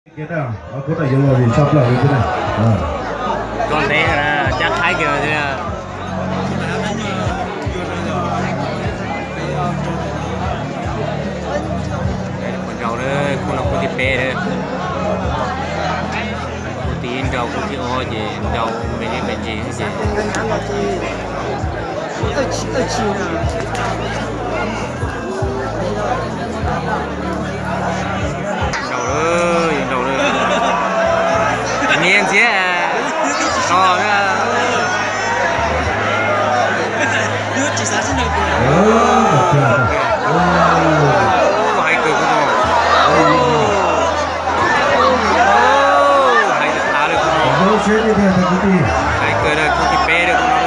Kiag na, kuv tau yuav los vim tshaj plaws li thiab na. Koj ntev na, cab qhaib kiag tiag. Kuv nrau, kuv no kuv thib peb, kuv thib ib nrau, kuv thib ob ces nrau me li me ntsis ces. Nrau lawm, nrau lawm. Niam ntxiv no na. Hais kawg kuv no. Hais tas tas lawm kuv no. Hais kawg lawm, kuv thib peb lawm kuv no.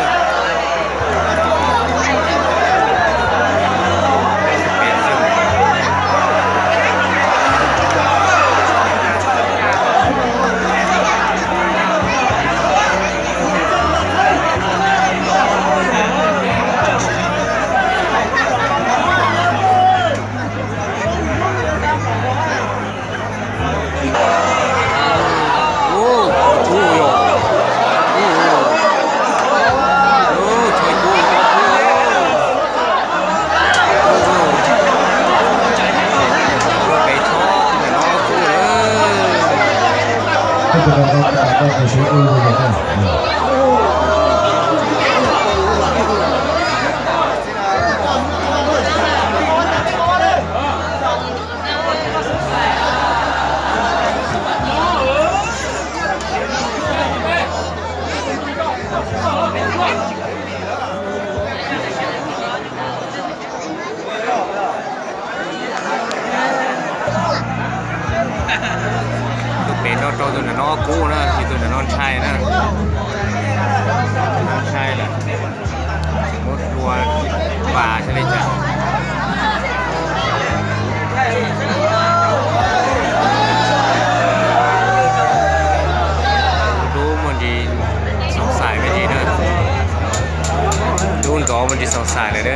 Tus pem no rau tus nram no ob kub na, ces tus nram no ntshai na. Ntshai lawm. Muab hlua vas thiaj li cas. Dub muaj ntsis xoom xaim me ntsis na. Dub ntxov muaj ntsis xoom xaim lawm na.